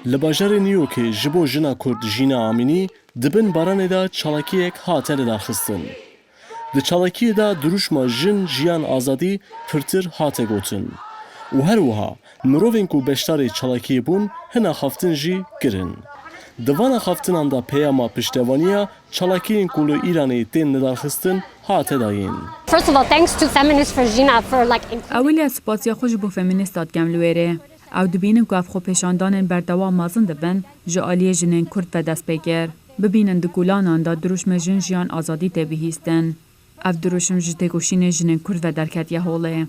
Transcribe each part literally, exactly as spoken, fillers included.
Li bajarê New Yorkê ji bo jina Kurd Jîna Amînî di bin baranê de çalakiyek hate lidarxistin. Di çalakiyê de dirûşma jin, jiyan, azadî pirtir hate gotin. Û her wiha mirovên ku beşdarê çalakiyê bûn hin axaftin jî kirin. Di van axaftinan de peyama piştevaniya çalakiyên ku li Îranê tên lidarxistin hate dayîn. First of all, thanks to Feminist for Jina for, like, including Ewilî ez spasiya xwe ji bo feminîsta dikem li wêrê. Ew dibînin ku ev xwepêşandanên berdewam mezin dibin, ji aliyê jinên Kurd ve dest pê kir. Bibînin di kolanan de dirûşmê Jin, Jiyan, Azadî tê bihîstin. Ev dirûşm ji têkoşînê jinên Kurd ve derketiye holê.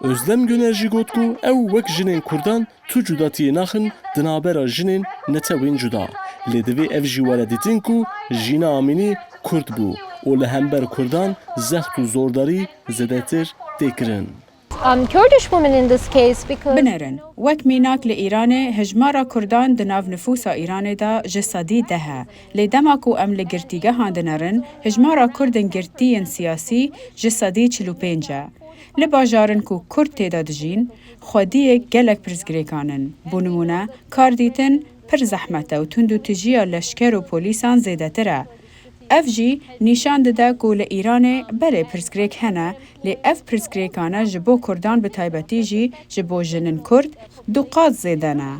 Özlem Göner jî got ku ew wek jinên Kurdan tu cudatiyê naxin di navbera jinên netewên cuda. Lê divê ev jî were dîtin ku Jîna Amînî Kurd bû û li hember Kurdan zext û zordarî zêdetir tê kirin. Um, Kurdish women in this case, because Binerin, wek mînak li Îranê hijmara Kurdan di nav nifûsa Îranê de ji sedî deh e. Lê dema ku em li girtîgehan dinerin, hijmara Kurdên girtî yên siyasî ji sedî çil û pênc e. Li bajarin ku Kurd tê de dijîn, xwediyê gelek pirsgirêkan in. Bo nimûne, kar dîtin pir zehmet e û tundûtijiya leşker û polîsan zêdetir e. Ev jî nîşan dide ku li Îranê berê pirsgirêk hene, lê ev pirsgirêkane ji bo Kurdan bi taybetî jî ji bo jinin Kurd du qat zêde ne.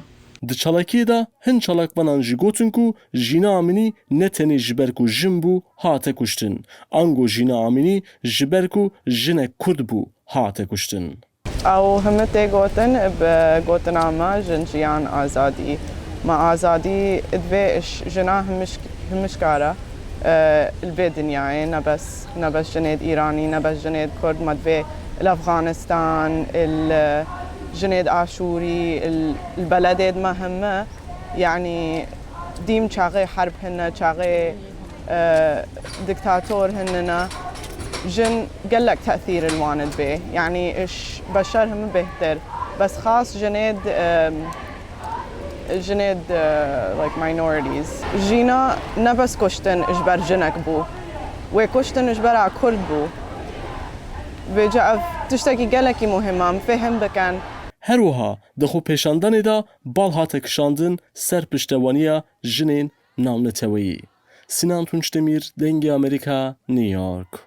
Di çalakiyê de hin çalakvanan jî gotin ku Jîna Amînî ne tenê ji ber ku jin bû hate kuştin, ango Jîna Amînî ji ber ku jinek Kurd bû hate kuştin. Ew hemî tê gotin bi gotina me jin, jiyan, azadî. Me azadî divê j-, jina hemî ş-, hemî şkara, e, li vê dinyayê, ne bes, ne bes jinê di Îranî, ne bes jinê di Kurd, me divê li Efxanistan, li jinê di Aşûrî, li, li beledê di me hemî, yanî dîm çaxê herb hene, çaxê e, diktator hinine, jin gelek tesîr li wan dibê. Yanî ş-, beşer hemî bêhtir. Bes xas jinê d-, e, jinê d-, e, like, minorities. Jîna ne bes kuştin ji ber jinek bû. Wê kuştin ji ber a Kurd bû. Vêca ev tiştekî gelekî muhim e, em fêhim bikin. Her wiha di xwepêşandanê de bal hate kişandin ser piştevaniya jinên navneteweyî. Sinan Tunçdemir, Dengê Amerîka, New York.